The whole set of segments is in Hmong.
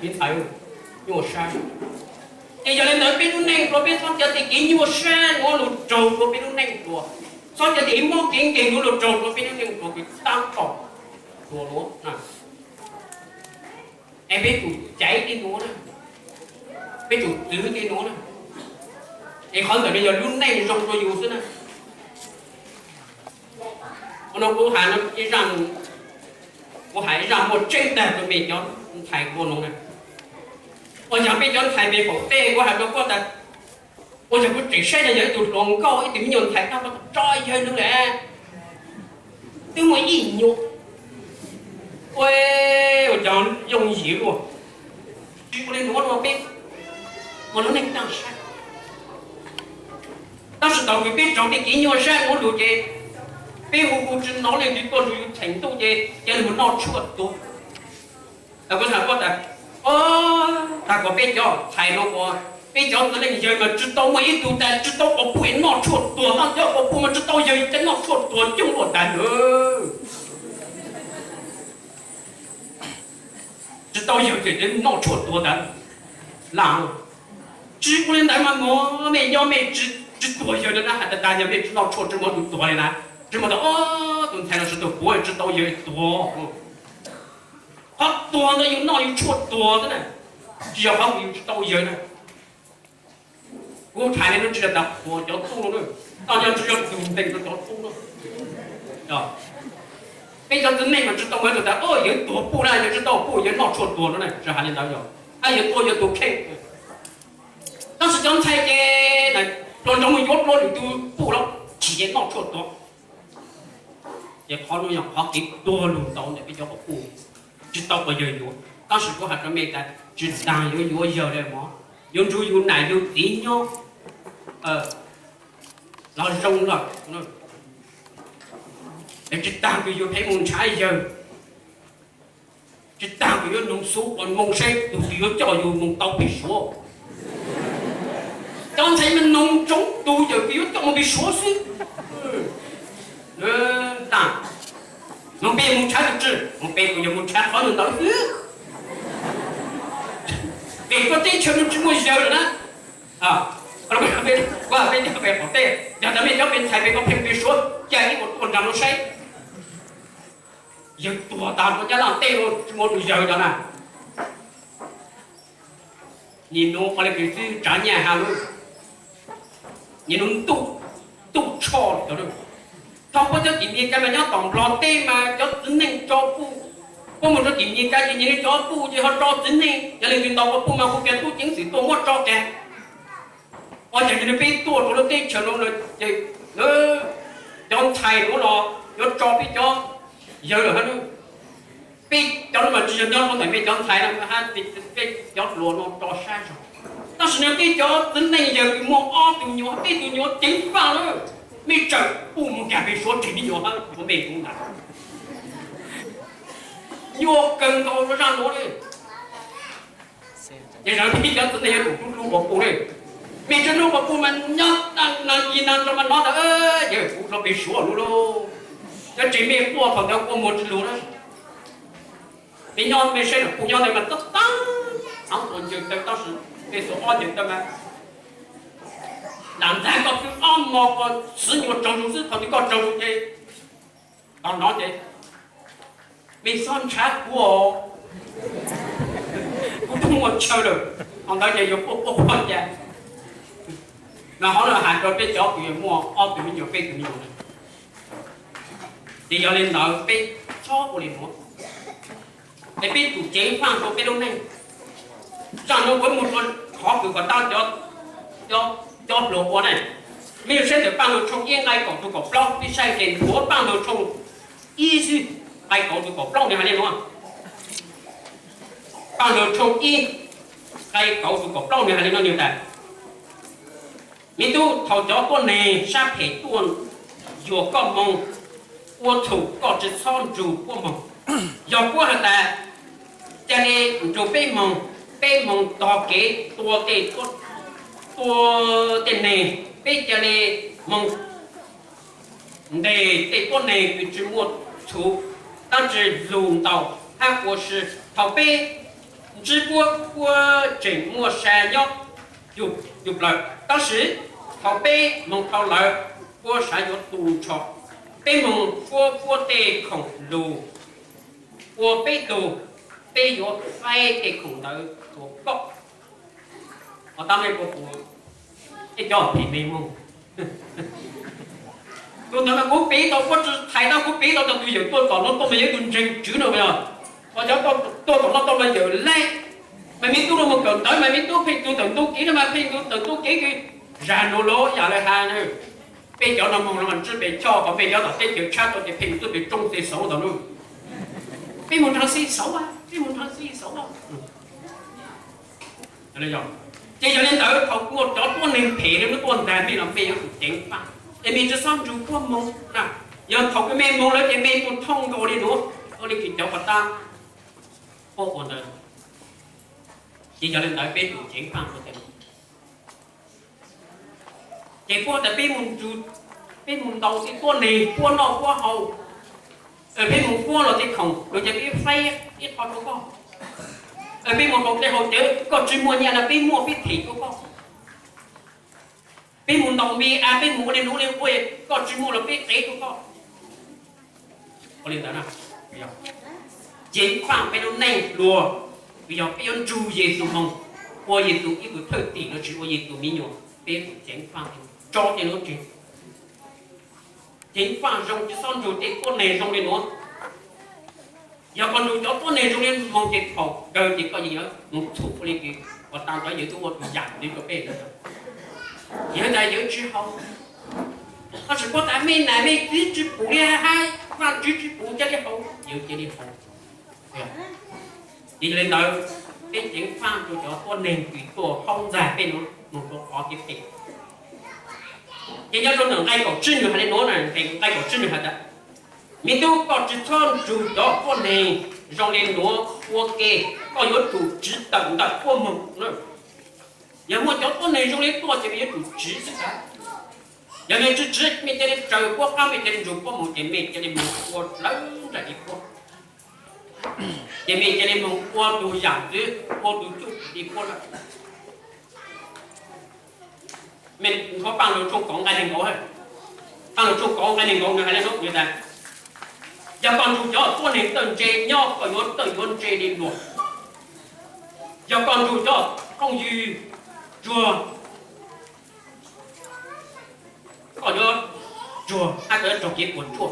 Kev ntxhais nyuaj sab. Ces yog li ntawd peb lub neej dua peb txhob cav tias kev nyuaj sab nuav lug raug dua peb lub neej dua, txhob cav tias mob kev nkeeg nuav lug raug dua peb lub neej dua, kev tab tom dua nuav. Es peb tsum caiv tej nuav na, peb tsum txwv tej nuav na, es qhov ntawm no yog lub neej zoo rua yus xwb na. Ua no kuv hais, kuv hais zaj muaj tseeb tag rua mej cov ntxhais kuv no na. Ua yog peb cov ntxhais me faum tej kuv hais rua koj tas, ua yog kuv tseem saib no yog ib tug hluas nkauj ib tug me nyuam ntxhais tab tom tso yawg nws lawm, twb muaj ib nyuam, ua, ua cov yooj yim luaj. Tsis ua li nuav rua peb ua lub neej tag sab. Tab sis thaum kws peb raug tej kev nyuaj sab nuav lug ces peb hu hu tsis nov leej twg tuaj rua yus cheem ntuj ces cia li mus noj tshuaj tuag. Kuv hais koj tas, tag kws peb cov ntxhais no uas peb cov txiv neej yawg mas tsis tau muaj ib tug tas tsis tau quas puj noj tshuaj tuag, noj cov quas puj mas tsis tau yawg ces noj tshuaj tuag coob luaj tas ntawd. Tsis tau yawg ces noj tshuaj tuag tas. Lam, tsis ua li ntawd mas mej nyob mej tsis tuag yawg na, hais tas tas yog mej tsis noj tshuaj tsis muaj tus tuag li na. Tsis muaj tas, tus ntxhais no tsis tau puav tsis tau yawg tuag. Qhov tuag ntawd yus noj yus tshuaj tuag xwb na, tsis yog qhov yus tsis tau yawg na. Kuv hais li no tsis yog tas qhuas cov tub no, tau yog tsis yog tug ntees rua cov tub no. Peb cov txiv neej mas tsis tau muaj tus tas yawg tuag puj na, yawg tsis tau puj yawg noj tshuaj tuag no na, tsis hais li ntawd yog, yawg tuag yawg tus kheej. Tab sis cov ntxhais ces hluas nraug mus yuav dua lwm tus puj los chim ces noj tshuaj tuag. Ces qhov no yog qhov kev tuag lug ntau ntawm peb cov quas puj, tsis tau quas yawg yuav. Tab sis kuv hais rua mej tas tsis taag yuav yuav yawg le mog, yuav nrug yus nam yus txiv nyob los zoo lawm. Es tsis taag kws yus pheej mus ntshav yawg, tsis taag kws yuav noog xub quas moo saib tug twg yuav coj yus mus tau pem Suav. Cov ntxhais mas noog ntsoov tug yawg kws yuav coj mus pem Suav xwb. Noog peb mus ntshav tus tsi, noog peb kuj yog mus ntshav qhov ntawd xwb. Pem koj teb chaws no tsis muaj yawg lawm na. Peb cov pem qaum teb, yog tas mej cov pem ntxhais pem koj pheej pem Suav, ca ib ua tuaj nraag nuav saib. Yawg tuag tag rua Nyab Laj teb lawm tsis muaj tus yawg cov na. Nim nuav qhov le kws xwb tsav nyaj has lawm, nim nuav ntuj tshoj cov. Thaum puab cov tim Mes Kas mas nyob tom Nplog teb mas cov txiv neej tso puj, puab mus rua tim Mes Kas ces nim nuav cov puj ces ho tso txiv neej, yog leej twg ntaus quas puj mas hu kiag tub ceev xwm tuaj muab tso kiag. Ua cas yog peb tuaj rua lub teb chaws no ces cov ntxhais nuav los yuav tso peb cov yawg lawm hab. Peb cov no mas tsis yog nyob rau ntawm peb cov ntxhais no hab, peb cov hluas no tso sab zog. Tab sis no peb cov txiv neej yawg kws muaj ob tug nyuam peb tug nyuam ceev faj lawm, mej tseem puj mus nkag pem Suav tseg me nyuam hab, ua mej kuv ntag. Nyuaj kawg nkaus rua zaj nuav li. Ces zaum no peb cov txiv neej yuav tsum hlub hlub quas puj li. Mej tsis hlub quas puj mas nyob naag kis naag nrau mas nov tas yawg puj rua pem Suav lug lauj. Cov tsev mej quaj thaum ntawd quaj muag tsis lug na. Mej nyob mej saib lawm puj nyob ntawd mas txav txav, txav tuam ncaws taw tab sis mej xuas ob ncaws taw mas lam ntag koj pw ob hmo koj txwv nyuas tsaug zug xwb, thaum twg koj tsaug zug ces tau nov ces mej txhob ntshav kuv, kuv tub muaj chaw lawm. Thaum ntawd ces yuav quaj quaj quaj cas. Mas qhov no hais rau peb cov kws muaj ob tug me nyuam peb tug me nyuam na. Ces yog li ntawd peb txhob ua li nuav, es peb tsum ceev faj rua peb lub neej. Zaj nuav kuv muab rua qhov kws kom tab cov hluas ua na. Mej saib ntawm Paaj Lug tshooj ib nqai kaum rua kaum plaub, peb saib ces nthuav Paaj Lug tshooj ib xwb, nqai kaum rua kaum plaub nwg has li nuav. Paaj Lug tshooj ib nqai kaum rua kaum plaub nwg has li nuav nwg tas, me tub, thaum cov tuab neeg sab phem tuaj yuam koj moog, ua txhum koj tsi txhob nrug puab moog. Yog puab has tas ca le nrug peb moog, peb moog tog kev tua tej, tua tej neeg, peb ca le moog ntes tej tuab neeg kws tsi muaj txhum, dlaab tsi lug ntau hab ua si. Thaum peb Ntsib puab, puab tseem muaj sa nyob yug plawg. Tab sis thaum peb moog dhau lawm, puab sav yuav tu nrho. Peb moog puab, puab tej khoom lug ua peb tug, peb yuav faib tej khoom ntawd rua koj. Ua tab meej puab pum ib co phem me moog. Tus ntawd mas kuv piv tau, puab tsi thaiv tau, kuv piv tau tug yawm tuaj tom no tuaj mas yog ib tug ntseeg tswv no yog. Ua cov tuaj tom no tuaj mas yawm laij, mas me tub no moog kawm ntawv mas me tub pheej tu tawm ntuj kev no mas pheej tu tawm ntuj kev kws zag nua lawm yam le has. Peb cov no moog no mas ntsib pes choj, qhov peb cov tom teb chaws tshab tau ces pheej tuaj pes tsoob xeeb xauv ntawd lawm. Peb moog nrhav xeeb xauv, peb moog nrhav xeeb xauv. Ces yog le ntawd thaum muaj cov tuab neeg phem le nuav tuaj ntaag mej los mej yuav tsum ceev faj, es mej tsi xob nrug puab moog na. Yog thaum kws mej moog lawm ces mej moog thooj nkaus le nuav, ua le kws cov pas tab puab ua ntawd. Ces yog le ntawd peb tsum ceev faj ua ntej. Ces puab tas peb moog ntaus tej tuab neeg puab noj puab haus, peb moog puab lug tej khoom lug ces peb faib ib qho rua koj. Peb moog haus dlej haus cawv koj tsi muaj nyaj na peb muaj peb them rua koj. Peb moog ntaus npe a, peb moog ua le nuav le ua, koj tsi muaj los peb qev rua koj. Ua le ntawd na, ceev faj peb lub neej dlua, yog peb yuav nrug Yexus moog ua Yexus ib tug thwj tim los sis ua Yexus me nyuam, peb yuav tsum ceev faj tso tej nuav tseg. Ceev faj zoo, tsi xob nrug tej tuab neeg zoo le nuav. Yog koj nrug cov tuab neeg zoo le moog ces thaum kawg ces koj yeej yuav moog txhum ua le kws pas tab cov yawm tub ua tug yam le rua peb. Yawg tas yawg tsi haus, tab sis puab tas mej nam mej txiv tsi pum le hab, Vaajtswv tsi pum ca le haus, yawg ca le haus. Ces yog le ntawd, peb ceev faj rua cov tuab neeg kws tuaj haub ntxag peb nuav moog rua qhov kev phem. Ces nyob rua ntawm nqai kaum tsib nwg has le nuav, nqai kaum tsib nwg has tas, me tub, koj tsi txhob nrug cov tuab neeg zoo le nuav ua ke, koj yuav tsum tsiv tawm ntawm puab moog. Yog muaj cov tuab neeg zoo le tuaj ces mej yuav tsum tsiv xwb tas. Yog mej tsi tsiv, mej ca le raws puab qab, mej ca le nrug puab moog ces mej ca le moog ua lawv nraim li puab. Ces mej ca le moog ua tug yam ntxwv, ua tug cuj li puab lawm. Mej nqua Paaj Lug tshooj kaum nqai neeg nkaum, Paaj Lug tshooj kaum nqai neeg nkaum nwg has le nuav, nwg tas, yog koj nrug cov tuab neeg txawj ntse nyob, koj yuav txawj yuav ntse le luag. Yog koj nrug cov phooj ywg tsuag, koj yuav tsuag hab koj yuav raug kev puam tsuaj.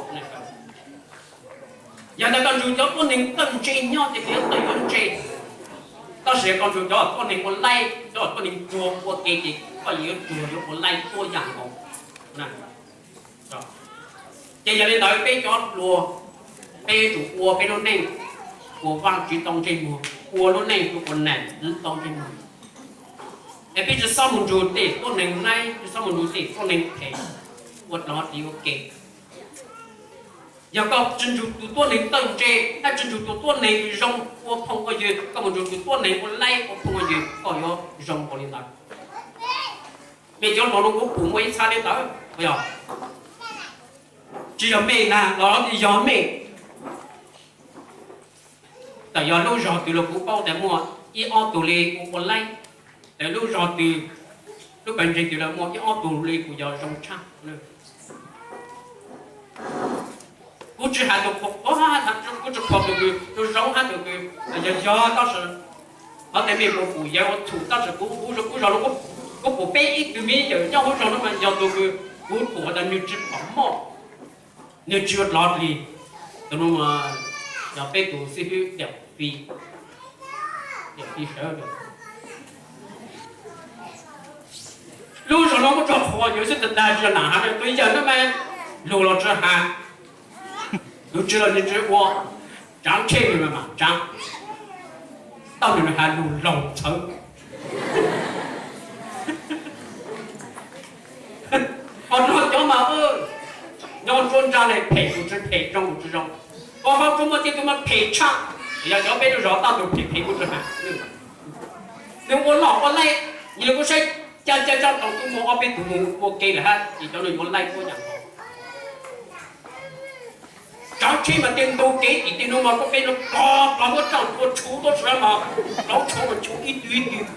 Yog tas koj nrug cov tuab neeg txawj ntse nyob ces koj yuav txawj yuav ntse, tab sis koj nrug cov tuab neeg ua laib, cov tuab neeg tsuag ua ke ces koj yuav tsuag yuav ua laib tuab yam nkaus. Ces yog le ntawd peb cov hluas, peb yuav tsum ua peb lub neej ua Vaajtswv tau ntsej muag, ua lub neej ua nam tau ntsej muag. Es peb tsi xob moog nrug tej tuab neeg laib, tsi xob moog nrug tej tuab neeg phem ua dlov dliv ua ke. Yog koj tsi nrug tug tuab neeg txawj ntse, hab tsi nrug tug tuab neeg zoo ua phooj ua ywg, koj moog nrug tug tuab neeg ua laib ua phooj ua ywg, koj yuav zoo nkaus li ntawd. Mej cov hluas no kuv pum muaj ib txha le ntawd, tsi yog mej na los yog mej. Txawm yog lub zog twg los kuv paub tas muaj ib ob tug li kuj ua laib. Txawm lub zog twg, lub pawg ntseeg twg los muaj ib ob tug li kuj yog zoo tshaj. Kuv tsi has tug qhuas, kuv tsi qhuas tug kws zoo hab tug kws yog yog, tab sis qhov tej mej puas pum yawg ua txhum, tab sis kuv, kuv zog, kuv zog no kuv pum peb ib tug me yawm nyob huv zog no mas yog tug kws kuv pum tas nwg tsi pom moj, nwg tsi ua dlov dlig. Tus no yog peb tug xib hwb Diam Fij, Diam Fij sawv. Lub zog no muab tso qhuas yawg xwb tag tag, tsi yog nam has, tus yawg no mas lug los tsi has, lug tsi los nwg tsi ua, tsaav tsheb nwg mas mam tsaav, tau nwg has lug laug txhawv. Ho nrog cov mas nyob nruab nrab le phem kuj tsi phem, zoo kuj tsi zoo. Ho ho tsuas muaj tej tug mas phem tshaj, yog cov peb lub zog tab tug phem phem kuj tsi has. Nwg ua loj ua laib, nwg kuj saib ca ca tsa tau tub muaj ob peb tug mus ua ke lawm hab, ces cov no yuav laib tuab yam nkaus. Cov tsheb mas tej ntug kev tim tej no mas koj peb no plov plov muab tsaj tua tshuv tuaj sawv mas plov tshuv mas tshuv ib tug ib tug.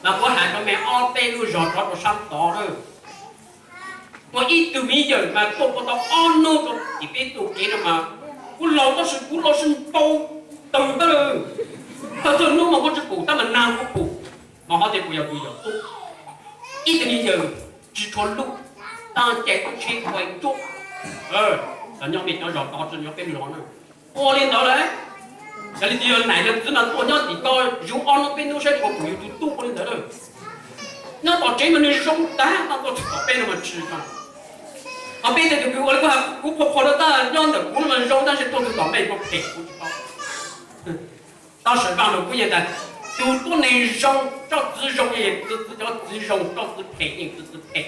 Mas kuv hais rau mej ob peb lub zog rov rau sab tod lawm. Muaj ib tug me yawm mas tuaj puas tau ob hnub rau tim peb tus kev no mas kuv laus tab sis kuv laus sis npau taws tab lawm. Thaum txog hnub mas kuv tsis pum tab mas nag kuv pum. Mas ho tias kuv yog tus yawm tub, ib tug me yawm tsis tshua luj, tab cais tub tsheb ua ntsuab. Los nyob peb cov zos tod tsis nyob peb zos na. Ua li ntawd lawm. Yog li tias yog niam yog txiv mas tuaj nyob tim ko yug ob hnub peb hnub saib puas pum yus tus tub ua li ntawd lawm. Nyob tom tsev mas nws zoo tag, tab tuaj txog tom peb no mas tsis zoo. Ho peb tej tus kwv ua li kuv hais, kuv qhuas qhuas rau tab nyob ntawm kuv no mas zoo tab sis tuaj txog tom peb kuj phem kuv tsis paub. Tab sis Vaj Lus kuj yeej tias, tus tuab neeg zoo coj txiv zoo, cov txiv zoo coj txiv phem, yeej txiv txiv phem.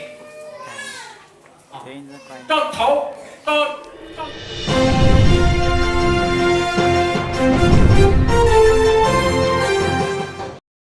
Rau thaum, rau, rau